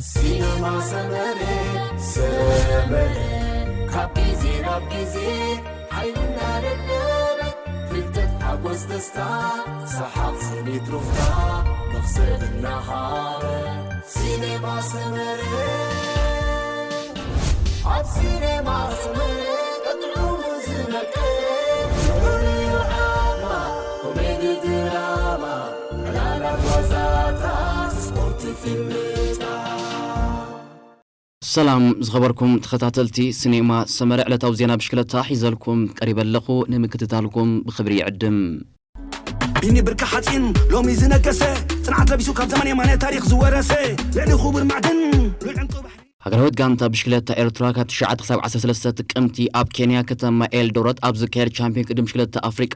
ሲነማ ሰመረ፣ ሰመረ፣ ካብ ግዜ ናብ ግዜ ሓይሉ እናደለበ፣ ፍልጠት፣ ሓጎስ፣ ደስታ፣ ሰሓቕ፣ ስኒት፣ ሩፍታ፣ መኽሰብ እናሃበ፣ ሲነማ ሰመረ። ኣብ ሲነማ ሰመረ ጥዑሙ ዝነቀ፣ ፍቕሪ፣ ዓድማ፣ ኮሜዲ፣ ድራማ፣ ዕላላት፣ ዋዛታት፣ ስፖርት፣ ፊልምታት። ሰላም ዝኸበርኩም ተኸታተልቲ ሲኔማ ሰመረ፣ ዕለታዊ ዜና ብሽክለታ ሒዘልኩም ቀሪበ ኣለኹ። ንምክትታልኩም ብኽብሪ ይዕድም። ቢኒ ብርኪ ሓፂን ሎሚ ዝነገሰ፣ ፅንዓት ለቢሱ ካብ ዘመን የማነ ታሪኽ ዝወረሰ፣ ልዕሊ ክቡር ማዕድን ሉል ዕንቁ ባሕሪ። ሃገራዊት ጋንታ ብሽክለታ ኤርትራ ካብ ትሽዓተ ክሳብ ዓሰርተ ሰለስተ ጥቅምቲ ኣብ ኬንያ ከተማ ኤልዶረት ኣብ ዝካየድ ቻምፒዮን ቅድድም ብሽክለታ ኣፍሪቃ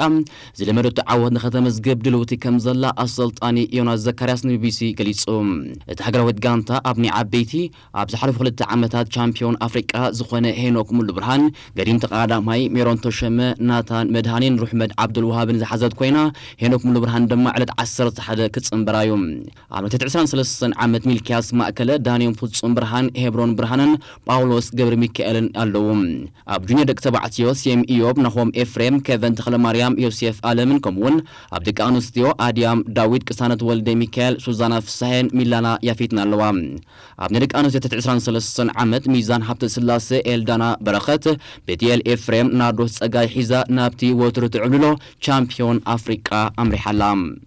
ዝለመደቶ ዓወት ንኸተመዝግብ ድልውቲ ከም ዘላ ኣሰልጣኒ ዮናስ ዘካርያስ ንቢቢሲ ገሊጹ። እቲ ሃገራዊት ጋንታ ኣብ ናይ ዓበይቲ ኣብ ዝሓለፉ ክልተ ዓመታት ቻምፒዮን ኣፍሪቃ ዝኾነ ሄኖክ ሙሉ ብርሃን፣ ገዲም ተቐዳዳማይ ሜሮን ተሸመ፣ ናታን መድሃኔን ሩሕመድ ዓብዱልውሃብን ዝሓዘት ኮይና፣ ሄኖክ ሙሉ ብርሃን ድማ ዕለት ዓሰርተ ሓደ ክጽንበራ እዩ። ኣብ ናይ ትሕቲ ዕስራን ሰለስተን ዓመት ሚልክያስ ማእከለ፣ ዳንዮም ፍጹም ብርሃን፣ ሄብሮን ብርሃንን ጳውሎስ ገብረ ሚካኤልን ኣለዉ። ኣብ ጁኒየር ደቂ ተባዕትዮ ሴም ኢዮብ፣ ናሆም ኤፍሬም፣ ኬቨን ተኽለማርያም፣ ዮሴፍ ኣለምን ከምኡውን ኣብ ደቂ ኣንስትዮ ኣድያም ዳዊት፣ ቅሳነት ወልደ ሚካኤል፣ ሱዛና ፍሳሄን ሚላና ያፌትን ኣለዋ። ኣብ ናይ ደቂ ኣንስትዮ ትሕቲ ዕስራን ሰለስተን ዓመት ሚዛን ሃብተ ስላሴ፣ ኤልዳና በረኸት፣ ቤትኤል ኤፍሬም፣ ናርዶስ ጸጋይ ሒዛ ናብቲ ወትሩ ትዕብልሎ ቻምፒዮን ኣፍሪቃ ኣምሪሓ ኣላ።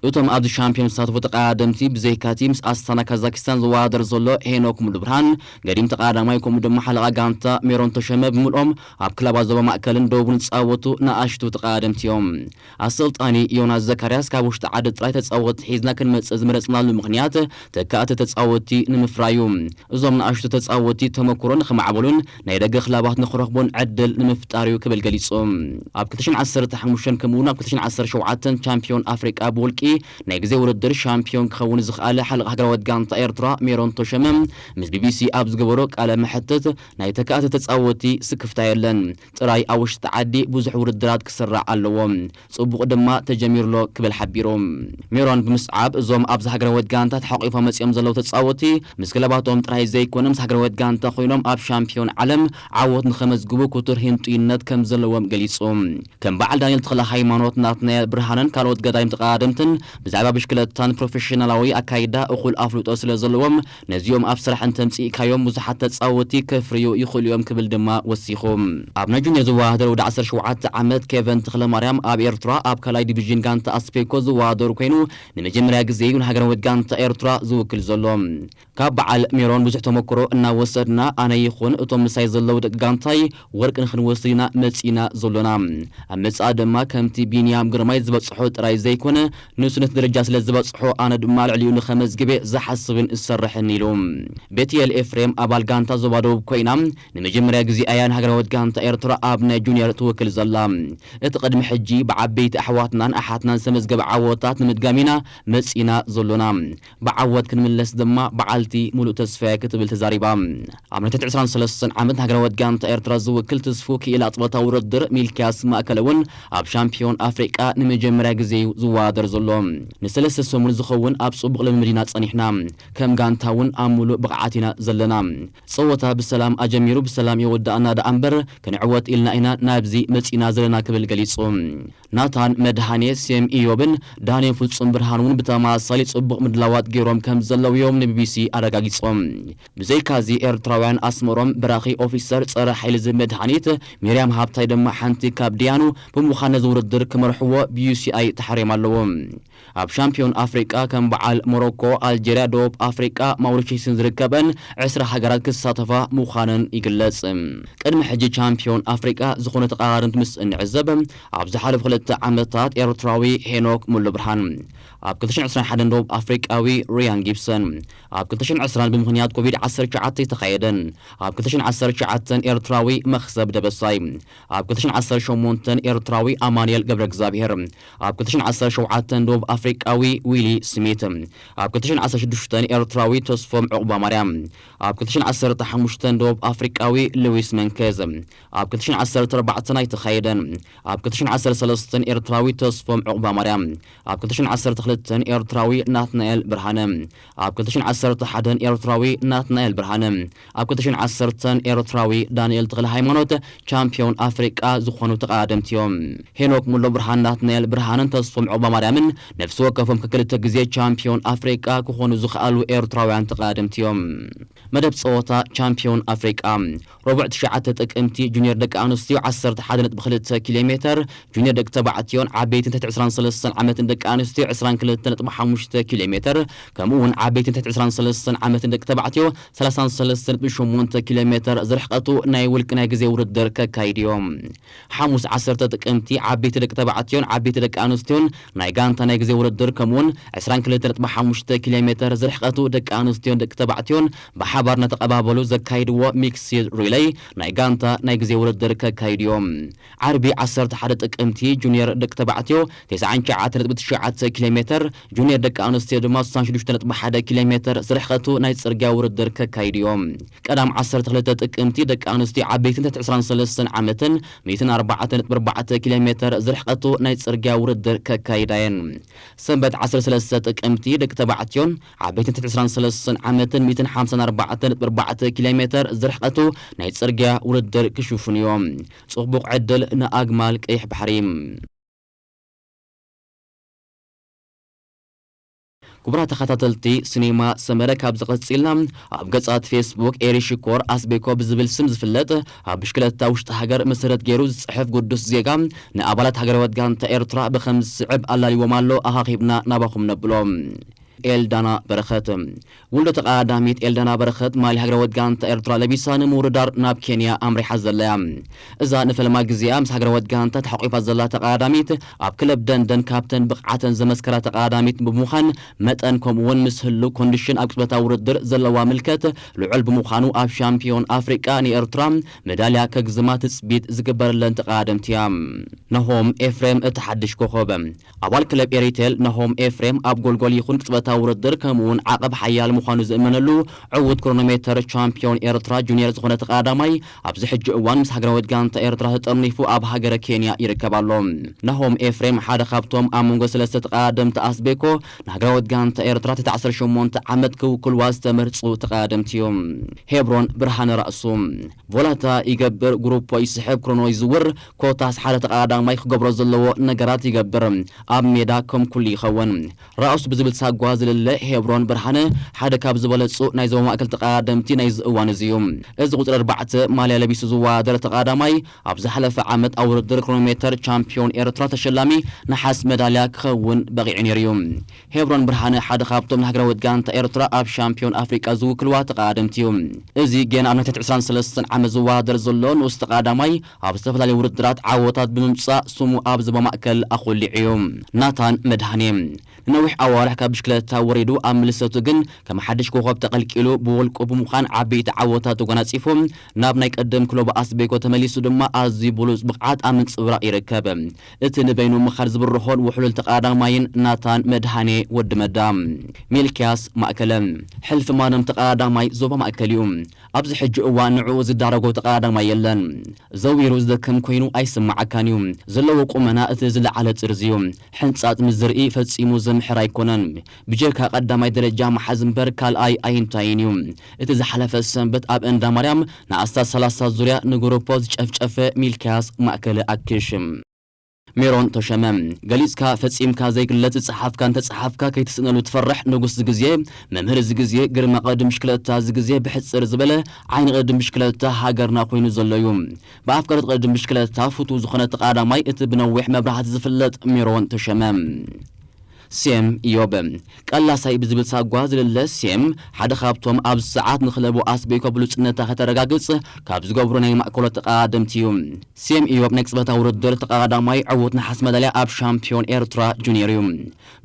እቶም ኣብዚ ሻምፒዮን ዝሳተፉ ተቐዳደምቲ ብዘይካቲ ምስ ኣስታና ካዛኪስታን ዝወዳደር ዘሎ ሄኖክ ሙሉብርሃን፣ ገዲም ተቐዳዳማይ፣ ከምኡ ድማ ሓለቓ ጋንታ ሜሮን ተሸመ ብምልኦም ኣብ ክለባት ዞባ ማእከልን ደቡብን ዝጻወቱ ንኣሽቱ ተቐዳደምቲ እዮም። ኣሰልጣኒ ዮናስ ዘካርያስ ካብ ውሽጢ ዓዲ ጥራይ ተጻወትቲ ሒዝና ክንመጽእ ዝመረጽናሉ ምኽንያት ተካእቲ ተጻወትቲ ንምፍራይ እዩ። እዞም ንኣሽቱ ተጻወትቲ ተመክሮ ንኽማዕበሉን ናይ ደገ ክለባት ንኽረኽቡን ዕድል ንምፍጣር እዩ ክብል ገሊጹ። ኣብ ክልተ ሽሕን ዓሰርተ ሓሙሽተን ከምኡውን ኣብ ክልተ ሽሕን ዓሰርተ ሸውዓተን ቻምፒዮን ኣፍሪቃ ብውልቂ ናይ ግዜ ውድድር ሻምፒዮን ክኸውን ዝኽኣለ ሓለቓ ሃገራዊት ጋንታ ኤርትራ ሜሮን ተሸመ ምስ ቢቢሲ ኣብ ዝገበሮ ቃለ መሕትት፣ ናይ ተካእቲ ተጻወትቲ ስክፍታ የለን፣ ጥራይ ኣብ ውሽጢ ዓዲ ብዙሕ ውድድራት ክስራዕ ኣለዎ፣ ጽቡቕ ድማ ተጀሚሩሎ ክብል ሓቢሩ። ሜሮን ብምስዓብ፣ እዞም ኣብዚ ሃገራዊት ጋንታ ተሓቂፎም መጺኦም ዘለዉ ተጻወትቲ ምስ ክለባቶም ጥራይ ዘይኮነ ምስ ሃገራዊት ጋንታ ኮይኖም ኣብ ሻምፒዮን ዓለም ዓወት ንኸመዝግቡ ክቱር ህንጡይነት ከም ዘለዎም ገሊጹ። ከም በዓል ዳንኤል ተኽለ ሃይማኖት፣ ናትናኤል ብርሃንን ካልኦት ገዳይም ተቐዳደምትን ብዛዕባ ብሽክለታን ፕሮፌሽናላዊ ኣካይዳ እኹል ኣፍልጦ ስለ ዘለዎም፣ ነዚኦም ኣብ ስራሕ እንተምጺእካዮም ብዙሓት ተጻወትቲ ከፍርዩ ይኽእሉ እዮም ክብል ድማ ወሲኹ። ኣብ ናይ ጁኒየር ዝወዳደር ወዲ ዓሰርተ ሸውዓተ ዓመት ኬቨን ተኽለማርያም ኣብ ኤርትራ ኣብ ካልኣይ ዲቪዥን ጋንታ ኣስፔኮ ዝወዳደሩ ኮይኑ፣ ንመጀመርያ ግዜ እዩ ንሃገራዊት ጋንታ ኤርትራ ዝውክል ዘሎ። ካብ በዓል ሜሮን ብዙሕ ተመክሮ እናወሰድና፣ ኣነ ይኹን እቶም ምሳይ ዘለዉ ደቂ ጋንታይ ወርቂ ንኽንወስድ ኢና መጺእና ዘሎና። ኣብ መጻኢ ድማ ከምቲ ቢንያም ግርማይ ዝበጽሖ ጥራይ ዘይኮነ፣ ንሱ ነቲ ደረጃ ስለ ዝበጽሖ፣ ኣነ ድማ ልዕሊኡ ንኸመዝግቤ ዝሓስብን ዝሰርሕን ኢሉ። ቤትኤል ኤፍሬም ኣባል ጋንታ ዞባ ደቡብ ኮይና፣ ንመጀመርያ ግዜ እያ ንሃገራዊት ጋንታ ኤርትራ ኣብ ናይ ጁኒየር ትውክል ዘላ። እቲ ቅድሚ ሕጂ ብዓበይቲ ኣሕዋትናን ኣሓትናን ዝተመዝገበ ዓወታት ንምድጋም ኢና መጺእና ዘሎና። ብዓወት ክንምለስ ድማ በዓልቲ ሙሉእ ተስፋ እያ ክትብል ተዛሪባ። ኣብ ናይ ትሕቲ ዕስራን ሰለስተን ዓመት ሃገራዊት ጋንታ ኤርትራ ዝውክል ትስፉ ክኢላ ጸወታ ውድድር ሚልክያስ ማእከለ እውን ኣብ ሻምፒዮን ኣፍሪቃ ንመጀመርያ ግዜ እዩ ዝወዳደር ዘሎ። ንሰለስተ ሰሙን ዝኸውን ኣብ ጽቡቕ ልምምድ ኢና ጸኒሕና። ከም ጋንታ እውን ኣብ ሙሉእ ብቕዓት ኢና ዘለና። ጸወታ ብሰላም ኣጀሚሩ ብሰላም የወዳእና ደኣ እምበር፣ ክንዕወት ኢልና ኢና ናብዚ መጺእና ዘለና ክብል ገሊጹ። ናታን መድሃኔ፣ ሴም ኢዮብን ዳንኤል ፍጹም ብርሃን እውን ብተመሳሳሊ ጽቡቕ ምድላዋት ገይሮም ከም ዘለዉ እዮም ንቢቢሲ ኣረጋጊጾም። ብዘይካዚ ኤርትራውያን ኣስመሮም በራኺ፣ ኦፊሰር ጸረ ሓይሊ ዝህብ መድሃኒት፣ ሚርያም ሃብታይ ድማ ሓንቲ ካብ ደያኑ ብምዃን ነዚ ውድድር ክመርሕዎ ብዩሲኣይ ተሓርዮም ኣለዉ። ኣብ ሻምፒዮን ኣፍሪቃ ከም በዓል ሞሮኮ፣ ኣልጀርያ፣ ደቡብ ኣፍሪቃ፣ ማውሪሽስን ዝርከበን ዕስራ ሃገራት ክሳተፋ ምዃነን ይግለጽ። ቅድሚ ሕጂ ቻምፒዮን ኣፍሪቃ ዝኾኑ ተቐራረብቲ ምስ እንዕዘብ፣ ኣብ ዝሓለፉ ክልተ ዓመታት ኤርትራዊ ሄኖክ ሙሉ ብርሃን፣ ኣብ ክልተ ሽሕን ዕስራን ሓደን ደቡብ ኣፍሪቃዊ ሪያን ጊብሰን፣ ኣብ ክልተ ሽሕን ዕስራን ብምኽንያት ኮቪድ ዓሰርተ ትሽዓተ ዝተኻየደን፣ ኣብ ክልተ ሽሕን ዓሰርተ ትሽዓተን ኤርትራዊ መኽሰብ ደበሳይ፣ ኣብ ክልተ ሽሕን ዓሰርተ ሸሞንተን ኤርትራዊ ኣማኑኤል ገብረ እግዚኣብሔር፣ ኣብ ክልተ ሽሕን ዓሰርተ ሸውዓተን ደቡብ ኣፍሪቃዊ ዊሊ ስሚት፣ ኣብ ክልተ ሽሕን ዓሰርተ ሽዱሽተን ኤርትራዊ ተስፎም ዑቕባማርያም፣ ኣብ ክልተ ሽሕን ዓሰርተ ሓሙሽተን ደቡብ ኣፍሪቃዊ ሉዊስ መንኬዝ፣ ኣብ ክልተ ሽሕን ዓሰርተ ኣርባዕተን ኣይተኻየደን፣ ኣብ ክልተ ሽሕን ዓሰርተ ሰለስተን ኤርትራዊ ተስፎም ዑቕባማርያም፣ ኣብ ክልተ ሽሕን ዓሰርተ ክልተን ኤርትራዊ ናትናኤል ብርሃነ፣ ኣብ ክልተ ሽሕን ዓሰርተ ሓደን ኤርትራዊ ናትናኤል ብርሃነ፣ ኣብ ክልተ ሽሕን ዓሰርተን ኤርትራዊ ዳንኤል ተኽለ ሃይማኖት ቻምፒዮን ኣፍሪቃ ዝኾኑ ተቐዳደምቲ እዮም። ሄኖክ ሙሉ ብርሃን፣ ናትናኤል ብርሃንን ተስፎም ዑቕባማርያምን ነፍሲ ወከፎም ከክልተ ግዜ ቻምፒዮን ኣፍሪቃ ክኾኑ ዝኸኣሉ ኤርትራውያን ተቐዳደምቲ እዮም። መደብ ጸወታ ቻምፒዮን ኣፍሪቃ። ረቡዕ ትሽዓተ ጥቅምቲ ጁኒየር ደቂ ኣንስትዮ ዓሰርተ ሓደ ነጥቢ ክልተ ኪሎ ሜተር፣ ጁኒየር ደቂ ተባዕትዮን ዓበይትን ትሕቲ ዕስራን ሰለስተን ዓመትን ደቂ ኣንስትዮ ዕስራን ክልተ ነጥቢ ሓሙሽተ ኪሎ ሜተር፣ ከምኡ እውን ዓበይትን ትሕቲ ዕስራን ሰለስተን ዓመትን ደቂ ተባዕትዮ ሰላሳን ሰለስተን ነጥቢ ሸሞንተ ኪሎ ሜተር ዝርሕቀቱ ናይ ውልቂ ናይ ግዜ ውድድር ከካይድ እዮም። ሓሙስ ዓሰርተ ጥቅምቲ ዓበይቲ ደቂ ተባዕትዮን ዓበይቲ ደቂ ኣንስትዮን ናይ ጋንታ ናይ ግዜ ውድድር፣ ከምኡውን ዕስራን ክልተ ነጥቢ ሓሙሽተ ኪሎ ሜተር ዝርሕቀቱ ደቂ ኣንስትዮን ደቂ ተባዕትዮን ብሓባር እናተቐባበሉ ዘካይድዎ ሚክስድ ሪለይ ናይ ጋንታ ናይ ግዜ ውድድር ከካይዱ እዮም። ዓርቢ ዓሰርተ ሓደ ጥቅምቲ ጁኒየር ደቂ ተባዕትዮ ተስዓን ትሽዓተ ነጥቢ ትሽዓተ ኪሎ ሜተር፣ ጁኒየር ደቂ ኣንስትዮ ድማ ስሳን ሽዱሽተ ነጥቢ ሓደ ኪሎ ሜተር ዝርሕቀቱ ናይ ጽርግያ ውድድር ከካይዱ እዮም። ቀዳም ዓሰርተ ክልተ ጥቅምቲ ደቂ ኣንስትዮ ዓበይትን ትሕቲ ዕስራን ሰለስተን ዓመትን ሚእትን ኣርባዕተ ነጥቢ ኣርባዕተ ኪሎ ሜተር ዝርሕቀቱ ናይ ጽርግያ ውድድር ከካይዳ እየን። ሰንበት ዓሰርተ ሰለስተ ጥቅምቲ ደቂ ተባዕትዮን ዓበይትን ትሕቲ ዕስራን ሰለስተን ዓመትን ሚእትን ሓምሳን ኣርባዕተ ነጥቢ ኣርባዕተ ኪሎ ሜተር ዝርሕቀቱ ናይ ጽርግያ ውድድር ክሽፍኑ እዮም። ጽቡቕ ዕድል ንኣግማል ቀይሕ ባሕሪ። ክቡራት ተኸታተልቲ፣ ሲኔማ ሰመረ ካብ ዝቐጽልና፣ ኣብ ገጻት ፌስቡክ ኤሪ ሽኮር ኣስቤኮ ብዝብል ስም ዝፍለጥ ኣብ ብሽክለታ ውሽጢ ሃገር መሰረት ገይሩ ዝጽሕፍ ግዱስ ዜጋ ንኣባላት ሃገራዊት ጋንታ ኤርትራ ብኸም ዝስዕብ ኣላልይዎም ኣሎ። ኣኻኺብና ናባኹም ነብሎ። ኤልዳና በረኸት። ውልዶ ተቐዳዳሚት ኤልዳና በረኸት ማልያ ሃገራዊት ጋንታ ኤርትራ ለቢሳ ንምውድዳር ናብ ኬንያ ኣምሪሓ ዘላ እያ። እዛ ንፈለማ ግዜኣ ምስ ሃገራዊት ጋንታ ተሓቂፋ ዘላ ተቐዳዳሚት፣ ኣብ ክለብ ደንደን ካብተን ብቕዓተን ዘመስከራ ተቐዳዳሚት ብምዃን መጠን፣ ከምኡ'ውን ምስ ህሉው ኮንዲሽን ኣብ ቅጽበታዊ ውድድር ዘለዋ ምልከት ልዑል ብምዃኑ፣ ኣብ ሻምፒዮን ኣፍሪቃ ንኤርትራ መዳልያ ከግዝማ ትጽቢት ዝግበረለን ተቐዳደምቲ እያ። ናሆም ኤፍሬም እቲ ሓድሽ ኮኸብ። ኣባል ክለብ ኤሪቴል ናሆም ኤፍሬም ኣብ ጎልጎል ይኹን ቅጽበታዊ ውድድር ከምኡ'ውን ዓቐብ ሓያል ምዃኑ ዝእመነሉ ዕዉት ክሮኖሜተር ቻምፒዮን ኤርትራ ጁኒየር ዝኾነ ተቐዳዳማይ ኣብዚ ሕጂ እዋን ምስ ሃገራዊት ጋንታ ኤርትራ ተጠርኒፉ ኣብ ሃገረ ኬንያ ይርከብ ኣሎ። ናሆም ኤፍሬም ሓደ ካብቶም ኣብ መንጎ ሰለስተ ተቐዳደምቲ ኣስቤኮ ንሃገራዊት ጋንታ ኤርትራ ትሕቲ ዓሰርተ ሸሞንተ ዓመት ክውክልዋ ዝተመርጹ ተቐዳደምቲ እዩ። ሄብሮን ብርሃነ ራእሱ ቮላታ ይገብር፣ ግሩፖ ይስሕብ፣ ክሮኖ ይዝውር፣ ኮታስ ሓደ ተቐዳዳማይ ክገብሮ ዘለዎ ነገራት ይገብር። ኣብ ሜዳ ከም ኩሉ ይኸውን። ራእሱ ብዝብል ሳጓ ዝልለ ሄብሮን ብርሃነ ሓደ ካብ ዝበለጹ ናይ ዞባ ማእከል ተቐዳደምቲ ናይዚ እዋን እዚ እዩ። እዚ ቁጽሪ ኣርባዕተ ማልያ ለቢሱ ዝወዳደር ተቐዳዳማይ ኣብ ዝሓለፈ ዓመት ኣብ ውድድር ክሮኖሜተር ቻምፒዮን ኤርትራ ተሸላሚ ነሓስ መዳልያ ክኸውን በቒዑ ነይሩ እዩ። ሄብሮን ብርሃነ ሓደ ካብቶም ንሃገራዊት ጋንታ ኤርትራ ኣብ ሻምፒዮን ኣፍሪቃ ዝውክልዋ ተቐዳደምቲ እዩ። እዚ ገና ኣብ ናይ ትሕቲ ዕስራን ሰለስተን ዓመት ዝወዳደር ዘሎ ንኡስ ተቐዳዳማይ ኣብ ዝተፈላለዩ ውድድራት ዓወታት ብምምጻእ ስሙ ኣብ ዞባ ማእከል ኣኹሊዑ እዩ። ናታን መድሃኔ። ንነዊሕ ኣዋርሕ ካብ ብሽክለታ ወሪዱ ኣብ ምልሰቱ ግን ከም ሓድሽ ኮኸብ ተቐልቂሉ ብውልቁ ብምዃን ዓበይቲ ዓወታት ተጎናጺፉ ናብ ናይ ቀደም ክለቡ ኣስቤኮ ተመሊሱ ድማ ኣዝዩ ብሉጽ ብቕዓት ኣብ ምንጽብራቕ ይርከብ። እቲ ንበይኑ ምኻድ ዝብርሆን ውሕሉል ተቐዳዳማይን ናታን መድሃኔ ወዲ መዳ። ሚልክያስ ማእከለ። ሕልፊ ማንም ተቐዳዳማይ ዞባ ማእከል እዩ። ኣብዚ ሕጂ እዋን ንዕኡ ዝዳረጎ ተቐዳዳማይ የለን። ዘዊሩ ዝደክም ኮይኑ ኣይስምዓካን እዩ። ዘለዎ ቁመና እቲ ዝለዓለ ጥርዚ እዩ። ሕንጻጽ ምስ ዝርኢ ፈጺሙ ዘምሕር ኣይኮነን። ብጀካ ቀዳማይ ደረጃ ምሓዝ እምበር ካልኣይ ኣይንታይን እዩ። እቲ ዝሓለፈ ሰንበት ኣብ እንዳ ማርያም ንኣስታት ሰላሳ ዙርያ ንግሩፖ ዝጨፍጨፈ ሚልክያስ ማእከለ ኣክሽ። ሜሮን ተሸመ። ገሊጽካ ፈጺምካ ዘይግለጽ ዝጸሓፍካ እንተጸሓፍካ ከይትስእነሉ ትፈርሕ ንጉስ ዝግዜ፣ መምህር ዝግዜ፣ ግርማ ቅድድም ብሽክለታ ዝግዜ ብሕጽር ዝበለ ዓይኒ ቅድድም ብሽክለታ ሃገርና ኮይኑ ዘሎ እዩ። ብኣፍቀርቲ ቅድድም ብሽክለታ ፍቱው ዝኾነ ተቐዳዳማይ እቲ ብነዊሕ መብራህቲ ዝፍለጥ ሜሮን ተሸመ። ሴም ኢዮብ። ቀላሳይ ብዝብል ሳጓ ዝልለ ሴም ሓደ ካብቶም ኣብዚ ሰዓት ንክለቡ ኣስቤኮ ብሉጽነታ ከተረጋግጽ ካብ ዝገብሩ ናይ ማእከሎ ተቐዳደምቲ እዩ። ሴም ኢዮብ ናይ ቅጽበታዊ ውድድር ተቐዳዳማይ ዕዉት ነሓስ መዳልያ ኣብ ሻምፒዮን ኤርትራ ጁኒየር እዩ።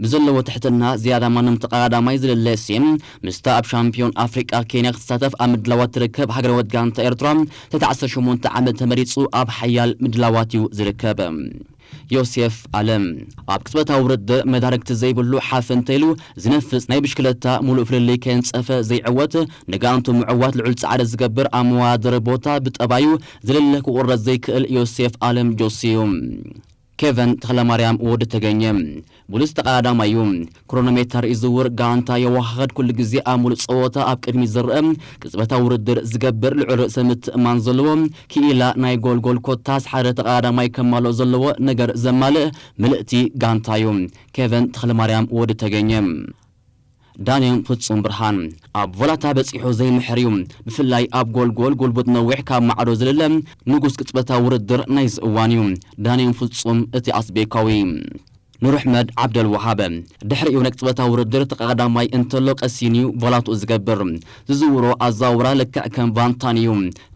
ብዘለዎ ትሕትና ዝያዳ ማንም ተቐዳዳማይ ዝልለ ሴም ምስታ ኣብ ሻምፒዮን ኣፍሪቃ ኬንያ ክትሳተፍ ኣብ ምድላዋት ትርከብ ሃገራዊት ጋንታ ኤርትራ ትሕቲ ዓሰርተ ሸሞንተ ዓመት ተመሪጹ ኣብ ሓያል ምድላዋት እዩ ዝርከብ። ዮሴፍ ኣለም። ኣብ ቅጽበታዊ ውድድር መዳርግቲ ዘይብሉ ሓፍ እንተኢሉ ዝነፍጽ ናይ ብሽክለታ ሙሉእ ፍልልይ ከየንጸፈ ዘይዕወት፣ ንጋንቱ ምዕዋት ልዑል ጻዕሪ ዝገብር ኣብ መወዳደሪ ቦታ ብጠባዩ ዝልለ ክቑረጽ ዘይክእል ዮሴፍ ኣለም ጆሲ እዩ። ኬቨን ተኽለማርያም ወዲ ተገኘ ብሉጽ ተቐዳዳማይ እዩ። ክሮኖሜተር ይዝውር፣ ጋንታ የወሃህድ፣ ኩሉ ግዜ ኣብ ሙሉእ ጸወታ ኣብ ቅድሚት ዝረአ፣ ቅጽበታዊ ውድድር ዝገብር፣ ልዑል ርእሰ ምትእማን ዘለዎ፣ ክኢላ ናይ ጎልጎል ኮታስ ሓደ ተቐዳዳማይ ከማልኦ ዘለዎ ነገር ዘማልእ ምልእቲ ጋንታ እዩ። ኬቨን ተኽለማርያም ወዲ ተገኘ። ዳንኤል ፍጹም ብርሃን ኣብ ቮላታ በጺሑ ዘይምሕር እዩ። ብፍላይ ኣብ ጎልጎል ጉልቡት ነዊሕ ካብ ማዕዶ ዝልለ ንጉስ ቅጽበታዊ ውድድር ናይዚ እዋን እዩ። ዳንኤል ፍጹም እቲ ኣስቤካዊ። ኑርሕመድ ዓብደል ወሃበ ድሕሪኡ ናይ ቅጽበታዊ ውድድር ተቐዳማይ እንተሎ ቀሲን እዩ ቮላትኡ ዝገብር። ዝዝውሮ ኣዛውራ ልክዕ ከም ቫንታን እዩ።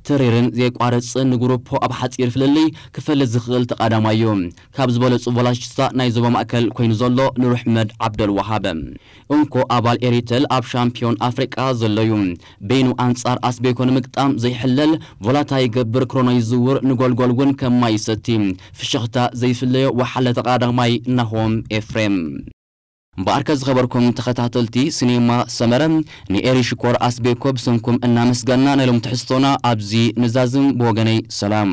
ተሪርን ዘየቋርጽን ንግሩፖ ኣብ ሓጺር ፍልልይ ክፈልጥ ዝኽእል ተቐዳማይ እዩ። ካብ ዝበለጹ ቮላሽስታ ናይ ዞባ ማእከል ኮይኑ ዘሎ ኑርሕመድ ዓብደል ወሃበ። እንኮ ኣባል ኤሪተል ኣብ ሻምፒዮን ኣፍሪቃ ዘሎ እዩ። በይኑ ኣንጻር ኣስቤኮ ንምግጣም ዘይሕለል ቮላታ ይገብር፣ ክሮኖ ይዝውር፣ ንጎልጎል እውን ከማይ ይሰቲ። ፍሽኽታ ዘይፍለዮ ወሓለ ተቐዳማይ ናሆም ኤፍሬም። እምበኣርከ ዝኸበርኩም ተኸታተልቲ ሲኔማ ሰመረ፣ ንኤሪ ሽኮር ኣስቤኮ ብስምኩም እናመስገና ናይ ሎም ትሕዝቶና ኣብዚ ንዛዝም። ብወገነይ ሰላም።